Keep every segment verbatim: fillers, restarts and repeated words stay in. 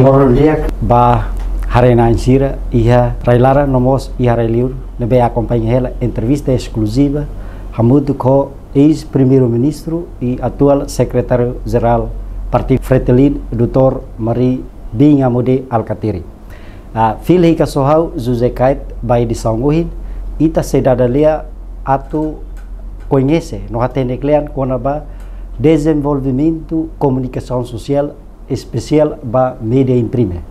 Loron di'ak ba haree-na'in sira iha rai-laran no mós iha rai-liur ne'ebé akompaña hela entrevista eskluziva hamutuk ho eis-Primeiru-Ministru i atuál Sekretáriu-Jerál Partidu Fretilin, doutór Mari Biin Amode Alkatiri. Ah, fila hikas ho ha'u, José Kait, ba edisaun ohin, ita sei dada lia atu koñese no hatene kle'an kona-ba dezenvolvimentu komunikasaun sosiál, espesiál ba mídia imprime.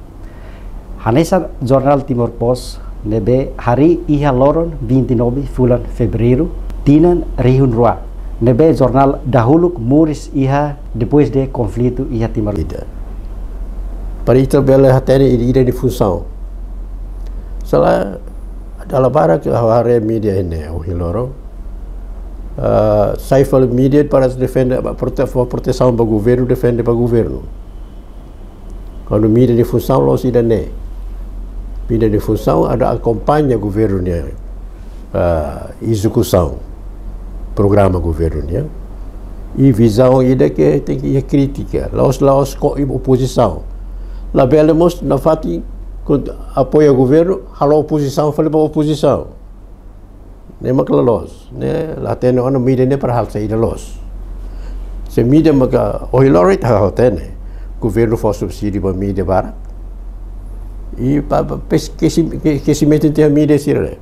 Hanesan jornál Timor Post ne'ebé harii iha loron vinte e nove fulan Fevereiru, tinan rihun rua, ne'ebé jornál dahuluk moris iha depois de konflitu iha Timor. Ida. Para ita bele hatene ida, ida-nia funsaun. Sala, dala barak ha'u haree mídia ne'e ohin loron. Ah, sai fali mídia para defende, prote-, protesaun ba governu, defende ba governu. Kuandu mídia nia funsaun la'ós ida-ne'e. Mídia nia funsaun atu akompaña governu nia, ah, ezekusaun programa governu nian. I vizaun ida ke tenke iha krítika. La'ós, la'ós ko-, i opozisaun. Labele mós nafatin kuandu apoia governu, halo opozisaun, fali ba opozisaun. Ne'e mak la loos. Ne'e la hatene ona mídia ne'e para halo saida loos. Se mídia maka ohin loron ita hatene. Governu fó subsídiu ba mídia barak. I pa, pa, pes-, kesi-, ke-, kesimentu tiha mídia sira-ne'e.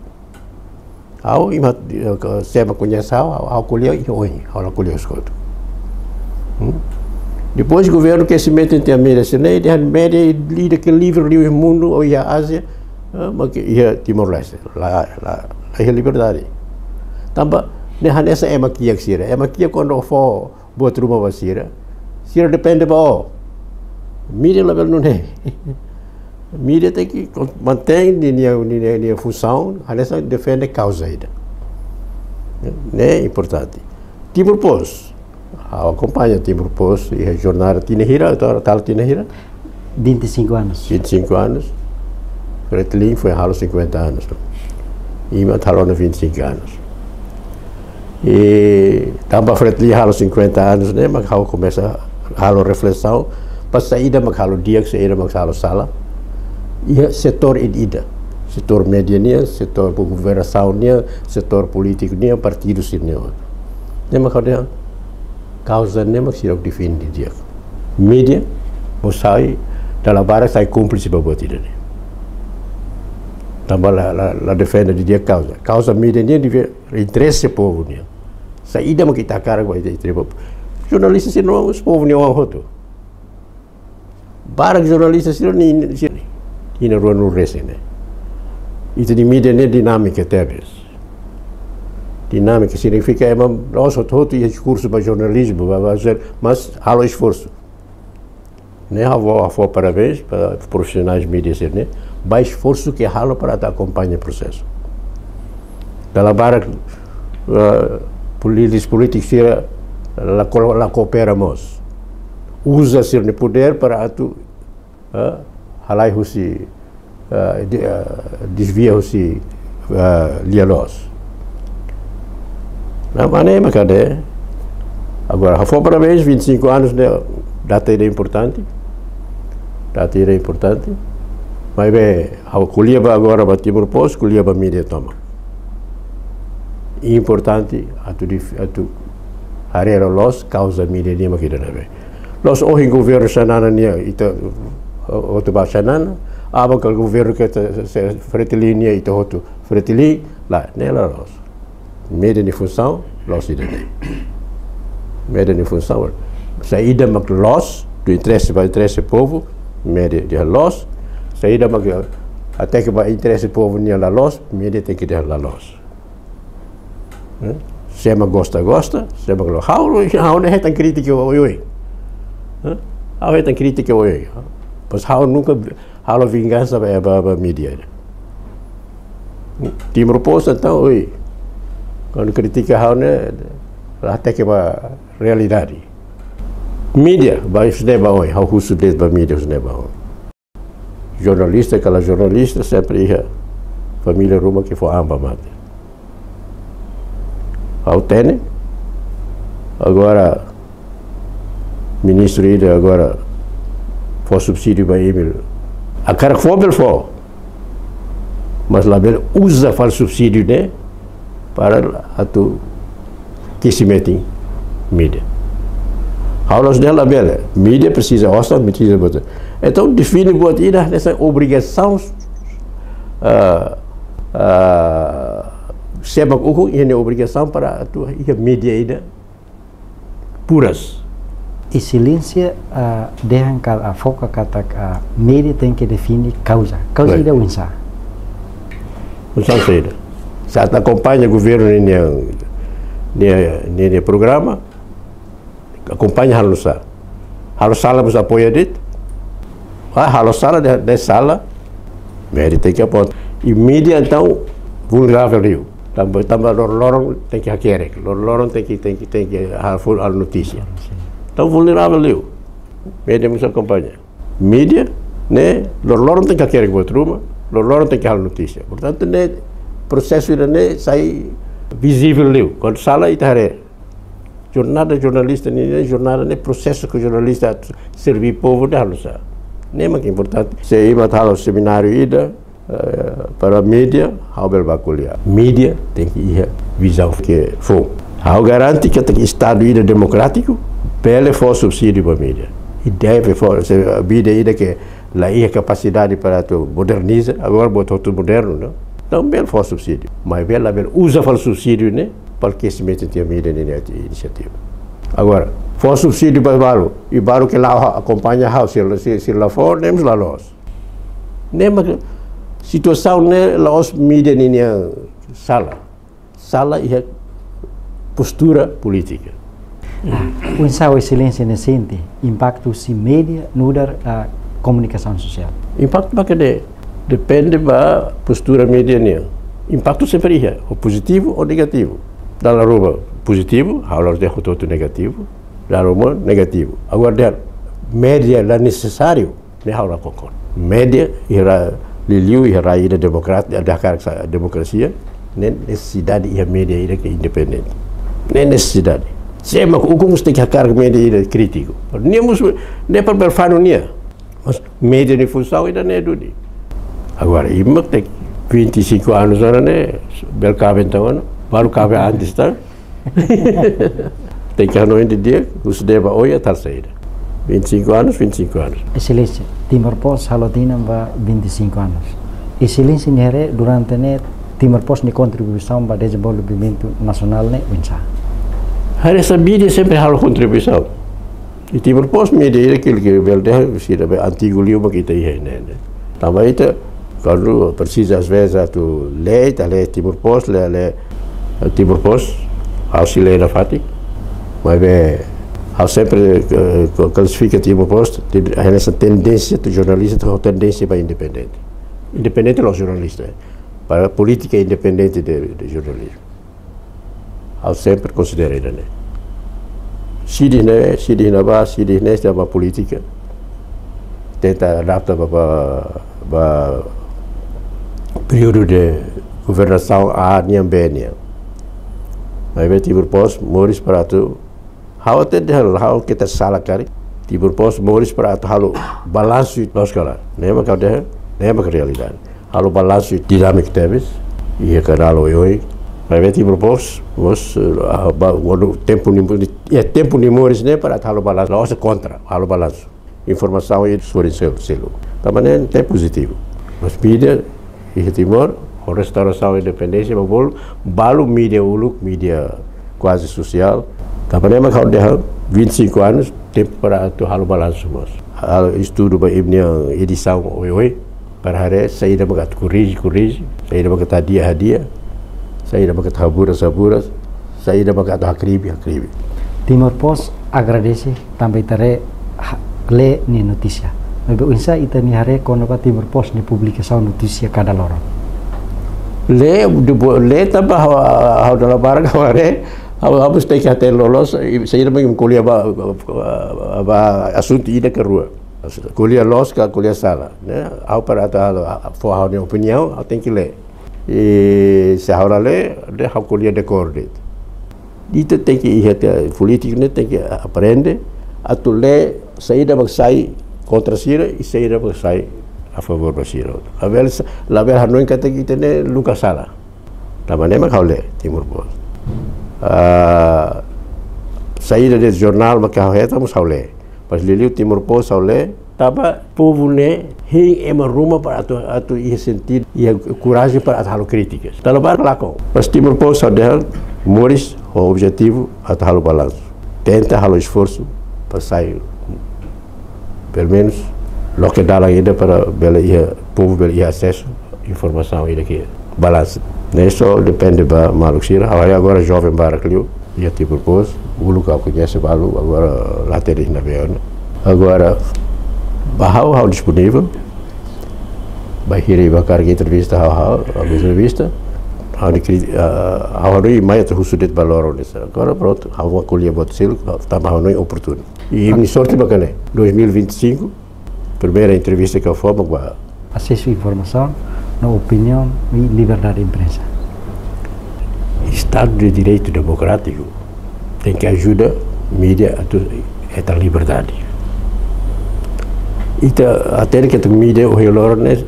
Ha'u imat, eh, ke-, se ema koñese ha'u, ha'u, ha'u ko'alia iha oin, ha'u la ko'alia husi kotuk. Hmm? Depois governu kesimentu tiha mídia sira-ne'e, dehan mídia ida ke livre liu iha mundu, ou iha Ázia, eh, mak iha Timor-Leste. La, la, la iha liberdade. Tanba, ne'e hanesan ema kiak sira. Ema kiak kuandu fó buat ruma ba sira, sira depende ba ó. Mídia labele nune'e. Mídia tenke kon-, mantein ninia, ninia, ninia funsaun, hanesan defende kauza ida. Ne'e importante. Timor Post. Ha'u akompaña Timor Post, iha jornál tinan hira, atau tala tinan hira? Vinte e cinco anos. Vinte e cinco anos. Fretilin foin halo cinquenta anos. Imat halo ona vinte e cinco anos. I tanba Fretilin halo cinquenta anos ne'e, mak ha'u komesa halo reflesaun, ba saida mak halo di'ak, saida mak halo sala. Iha setór ida-ida. Setór mídia nian, setór governasaun nian, setór polítiku nian, partidu sira-nian. Ne'e mak ha'u dehan, kauza ne'e mak sira defende di'ak. Mídia, mós sai, dala barak sai kúmplise ba buat ida-ne'e. Tanba la, la, la defende didi'ak kauza. Kauza mídia nian deve interese povu nian. Saida mak ita hakarak ba ita, ita povu. Jornalista sira-ne'e mós povu nia oan hotu. Barak jornalista sira-ne'e, sira-ne'e. Iha rua no resin ne'e. Ita-nia mídia ne'e dinámika tebes. Dinámika signifika ema la'ós hotu-hotu iha kursu ba jornalizmu, ba, ba, mas halo esforsu. Ne'e ha'u fó, ha'u fó parabéns ba profisionais mídia sira-ne'e, ba esforsu ke halo para atu akompaña prosesu. Dala barak, eh, líderes polítikus sira la ko-, la koopera mós. Uza sira-nia podér para atu, eh, halai husi, eh, de-, eh, desvia husi, eh, lia loos. Ne'e mak ne'e mak ne'e. Agora, ha'u fó parabéns, vinte e cinco anos ne'e, data ida importante. Data ida importante. Maibé, ha'u ko'alia ba agora ba Timor Post, ko'alia ba mídia tomak. Importante, atu dif-, atu haree loos, kauza mídia nian mak ida-ne'ebé. La'ós ohin governu Xanana nian, ita, o-, hotu ba Xanana, aban ka governu ke te, se, Fretilin nian, ita hotu Fretilin, lae, ne'e la loos. Mídia nia funsaun, loos ida-ne'e. Mídia nia funsaun. Saida mak loos, do interese ba interese povu, mídia dehan loos. Saida mak hateke ba interese povu nian la loos, mídia tenke dehan la loos. Eh? Se ema gosta, gosta, se ema la. Ha'u, ha'u ne'e hetan krítika oioin. Eh? Ha'u hetan krítika oioin. Mas ha'u nunka halo vingansa ba, ba, ba mídia. Timor Post entaun, oi. Kuandu kritika ha'u ne'e, la hateke ba realidade. Mídia, ba husi ne'ebá oin, ha'u husu de'it ba mídia husi ne'ebá oin. Jornalista, ka la jornalista, sempre iha família ruma ke fó an ba mate. Ha'u hatene, agora, ministru ida agora fó subsídiu ba imi. Hakarak fó bele fó. Mas labele uza fali subsídiu ne'e para atu kesi metin mídia. Ha'u la'ós dehan labele. Mídia presiza osan, mídia presiza buat. Entaun define buat ida hanesan obrigasaun, ah, ah, sé mak ukun iha nia obrigasaun para atu iha mídia ida puras. Exelénsia, ah, dehan katak, ah, foka katak, ah, mídia tenke define kauza. Kauza Baik. ida oinsá? Oinsá saida? Se atu akompaña governu ninia, ninia, ninia programa, akompaña halo nu'usá? Halo sala mós apoia de'it? Ah, halo sala dehan, dehan sala. Mídia tenke apoia. I mídia entaun vulneravel liu. Tanba, tanba loroloron tenke hakerek. Loroloron tenke, tenke, tenke halo, halo notísia. Entaun vulneravel liu. Mídia mós akompaña. Mídia ne'e loroloron tenke hakerek buat ruma, loroloron tenke halo notísia. Portantu ne'e prosesu ida-ne'e sai vizivel liu. Kuandu sala ita haree. Jornada jornalista ne'e, ne'e jornada ne'e prosesu ke jornalista atu serví povu de'it halo nu'usá. Ne'e mak importante. Se imi atu halo semináriu ida, eh, para mídia, ha'u bele bá ko'alia. Mídia tenke iha vizaun ke foun. Ha'u garante katak Estadu ida demokrátiku bele fó subsídiu ba mídia. I deve fó, se mídia ida ke la iha kapasidade para atu moderniza, agora buat hotu modernu, não? Entaun bele fó subsídiu. Maibé labele uza fali subsídiu ne'e para kesi metin tiha mídia ninia inisiativa. Agora, fó subsídiu ba balu, i balu ke la akompaña ha'u, se, se, se la fó, ne'e mós la loos. Ne'e mak situasaun ne'e la'ós mídia ninia sala. Sala iha postura polítika. Ah, oinsá Exelénsia ne'e sente impaktu husi mídia nu'udar, ah, komunikasaun sosiál? Impaktu mak ne'e depende ba postura mídia nian. Impaktu sempre iha, ou pozitivu ou negativu. Dala ruma pozitivu, ha'u la dehan hotu-hotu negativu. Dala ruma negativu. Agora dehan mídia la nesesáriu, ne'e ha'u la konkorda. Mídia iha rai, liuliu iha rai ida demokrat, ida hakarak sa-, demokrasia, ne'e nesesidade iha mídia ida ke independente. Ne'e nesesidade. Sé mak ukun mós tenke hakarak mídia ida krítiku. Nia mós, ne'e para berfanu nia. Mas mídia nia funsaun ida-ne'e duni. Agora, imi mak tenke vinte e cinco anos ona ne'e, bele kaben tan ona, balu kaben antes tan. Tenke hanoin didi'ak, husi ne'ebá oin até saida. Vinte e cinco anos, vinte e cinco anos. Exelénsia, Timor Post halo tinan ba vinte e cinco anos. Exelénsia nia haree durante ne'e Timor Post nia kontribuisaun ba dezenvolvimentu nasionál ne'e oinsá? Haree hanesan mídia sempre halo kontribuisaun. I Timor Post mídia ida ke, ke bele dehan, sira be antigu liu mak ita iha ne'e, ne'e. Tanba ita, kuandu presiza, às vezes, atu lee, ita lee Timor Post, lee, lee Timor Post, ha'u sei lee nafatin. Maibé, ha'u sempre, eh, ko-, klasifika Timor Post, de, hanesan tendénsia, atu jornalista, atu tendénsia ba independente. Independente la'ós jornalista, eh. Para polítika independente de, de jornalismo. Ha'u sempre konsidera ida-ne'e. Sidin ne'e, sidin ne'ebá, sidin ne'e, sidin ba polítika. Tenta adapta ba, ba, ba períodu de governasaun A nian, B nian. Maibé Timor Post moris para atu, ha'u até dehan, ha'u keta sala karik. Timor Post moris para atu halo balansu, loos ka lae? Ne'e mak ha'u dehan, ne'e mak realidade. Halo balansu dinámiku tebes, iha kanál oioin. Maibé Timor Post mós, eh, ah, ba, kuandu tempu nia mo-, iha tempu nia moris ne'e para halo balansu, la'ós kontra, halo balansu. Informasaun ida sorin selu, selu. Tanba ne'e, ne'e pozitivu. Mas mídia iha Timor, ho restaurasaun independénsia, ba bolu, balu mídia uluk, mídia kuaze sosiál. Tanba ne'e mak ha'u dehan, vinte e cinco anos, tempu para atu halo balansu mós. Halo estudu ba imi-nia edisaun oioin, para haree saida mak atu korrije, korrije, saida mak atu hadi'a, hadi'a, saida mak atu haburas, haburas, saida mak atu hakribi, hakribi. Timor Post agradese tanba ita haree, ha-, lee nia notísia. Maibé oinsá ita-nia haree kona-ba Timor Post nia publikasaun notísia kada loron? Lee, depois, lee tanba ha'u, ha'u dala barak ha'u haree, ha'u, ha'u mós tenke hatene loloos, i, saida mak imi ko'alia ba, ba, ba, ba asuntu ida ka rua. Ko'alia loos ka ko'alia sala, ne'e? Ha'u para atu halo, fó ha'u-nia opiniaun, ha'u tenke lee. I se ha'u la lee, dehan ha'u ko'alia dekór de'it. Ita tenke iha, te-, polítiku ne'e tenke aprende atu lee saida mak sai kontra sira, i saida mak sai a favór ba sira. Labele sa-, labele hanoin katak ita ne'e nunka sala. Tanba ne'e mak ha'u lee Timor Post. Ah, saida de'it jornál mak ha'u hetan mós ha'u lee. Mas liuliu Timor Post ha'u lee, tanba povu ne'e hein ema ruma para atu, atu iha sentidu, iha korajen para atu halo krítikas. Tanba barak lakon. Mas Timor Post ha'u dehan moris ho objetivu atu halo balansu. Tenta halo esforsu para sai, pelumenus, loke dalan ida para bele iha, povu bele iha asesu informasaun ida ke balansu. Ne'e só depende ba maluk sira. Ha'u haree agora joven barak liu iha Timor Post, uluk ha'u koñese balu, agora la hatene iha ne'ebé ona. Agora, ba ha'u, ha'u disponivel, bainhira imi hakarak entrevista ha'u, ha'u, ha'u entrevista, ha'u-nia kri-, ah, ha'u hanoin mai atu husu de'it ba loron ne'e. Agora, prontu, ha'u ko'alia buat seluk, tanba ha'u hanoin oportunu. I imi-nia sorte mak ne'e, dois mil e vinte e cinco, primeira entrevista ke ha'u fó mak ba asesu informasaun, no opiniaun, i liberdade de imprensa. Estadu de Direitu Demokrátiku tenke ajuda mídia atu hetan liberdade. Ita hatene katak mídia ohin loron ne'e,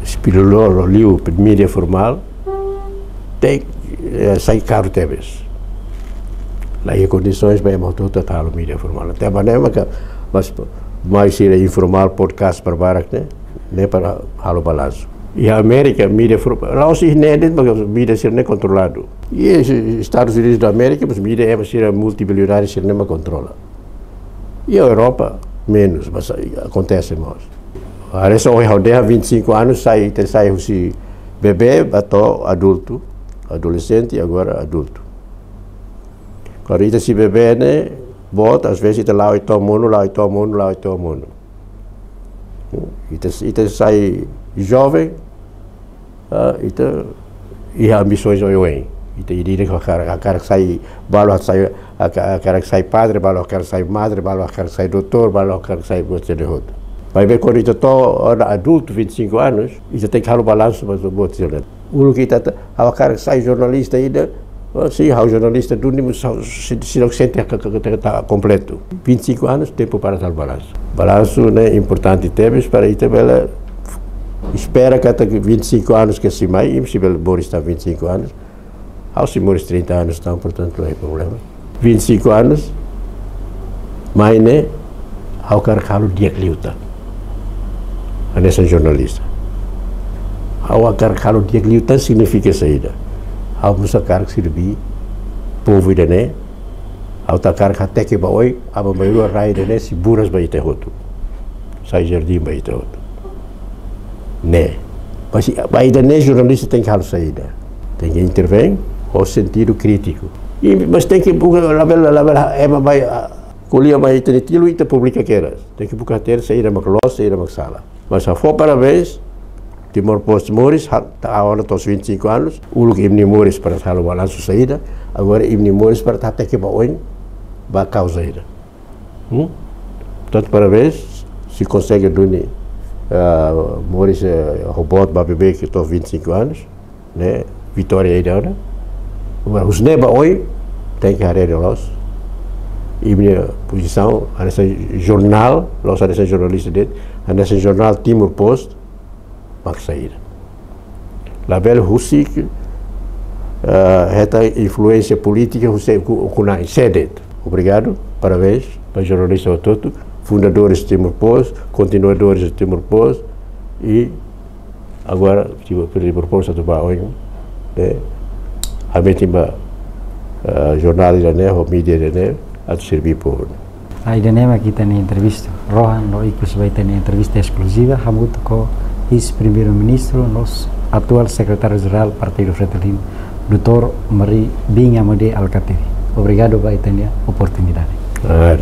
espirulolo liu mídia formál, tenke, eh, sai karu tebes. La iha kondisoens ba ema hotu-hotu atu halo mídia formál. Tanba ne'e maka, mas, mai sira informál, podcast para barak ne'e, ne'e para halo balansu. Iha Amérika, mídia for-, la'ós iha ne'e de'it, maka mídia sira-ne'e kontroladu. Iha Estadus Unidus da Amérika, mas mídia ema sira multimilionáriu sira-ne'e mak kontrola. Iha Europa, menus, mas akontese mós. Hanesan ohin ha'u dehan vinte e cinco anos, sai, ita sai husi bebé, ba to'o adultu, adolexente, agora adultu. Kuandu ita sei bebé ne'e, boot, às vezes ita la'o to'o monu, la'o to'o monu, la'o to'o monu. Ita, ita sai joven, ah, ita iha ambisoens oioin. Ita ida-idak hakarak, hakarak sai, balu sai, haka-, hakarak sai padre, balu hakarak sai madre, balu hakarak sai doutór, balu hakarak sai buat sira hotu. Maibé kuandu ita to'o ona adultu vinte e cinco anos, ita tenke halo balansu ba buat sira. Uluk ita ta, ha'u hakarak sai jornalista ida, oh, sin, ha'u jornalista duni, mas ha'u si-, seidauk sente ka, ka, ka, ka, ka kompletu. Vinte e cinco anos, tempu para halo balansu. Balansu ne'e importante tebes para ita bele espera katak vinte e cinco anos ke sei mai, imi sei bele moris tan vinte e cinco anos. Ha'u sei moris trinta anos tan, portantu, la iha problema. Vinte e cinco anos, mai ne'e, ha'u hakarak halo di'ak liután. Hanesan jornalista. Ha'u hakarak halo di'ak liután signifika saida? Ha'u mós hakarak serví povu ida-ne'e, ha'u hakarak hateke ba oin, aban-bainrua rai ida-ne'e sei buras ba ita hotu. Sai jardín ba ita hotu. Ne'e. Mas ba ida-ne'e jornalista tenke halo saida? Tenke intervein ho sentidu krítiku. I, mas tenke buka, labele, labele, ema mai, ah, ko'alia mai ita-nia tilun, ita publika kedas. Tenke buka hatene saida mak loos, saida mak sala. Mas ha'u fó parabéns, Timor Post moris, ha, to'o ona to'o vinte e cinco anos, uluk imi-nia moris para halo balansu saida, agora imi-nia moris para hateke ba oin, ba kauza ida. Hmm? Portantu, parabéns, se konsege duni, ah, moris, eh, ho boot ba bebé ke to'o vinte e cinco anos, ne'e, vitória ida ona. Agora, husi ne'e ba oin, tenke haree loos. Imi-nia pozisaun, hanesan jornál, la'ós hanesan jornalista de'it, hanesan jornál Timor Post, mak saida? Labele husik, eh, hetan influénsia polítika husi ku-, ukun-na'in, sé de'it. Obrigadu, parabéns ba jornalista hotu-hotu, fundadores Timor Post, kontinuadores Timor Post, i agora, Timor, Timor Post atu ba oin, ne'e, hametin ba, eh, jornál ida-ne'e, ho mídia ida-ne'e, atu serví povu. Ida-ne'e mak ita-nia entrevista. Rohan, no ikus ba ita-nia entrevista eskluziva, hamutuk ho eis-primeiru-ministru, no atuál sekretáriu-jerál Partidu Fretilin, doutór Mari Biin Amade Alkatiri. Obrigadu ba ita-nia oportunidade. Ah,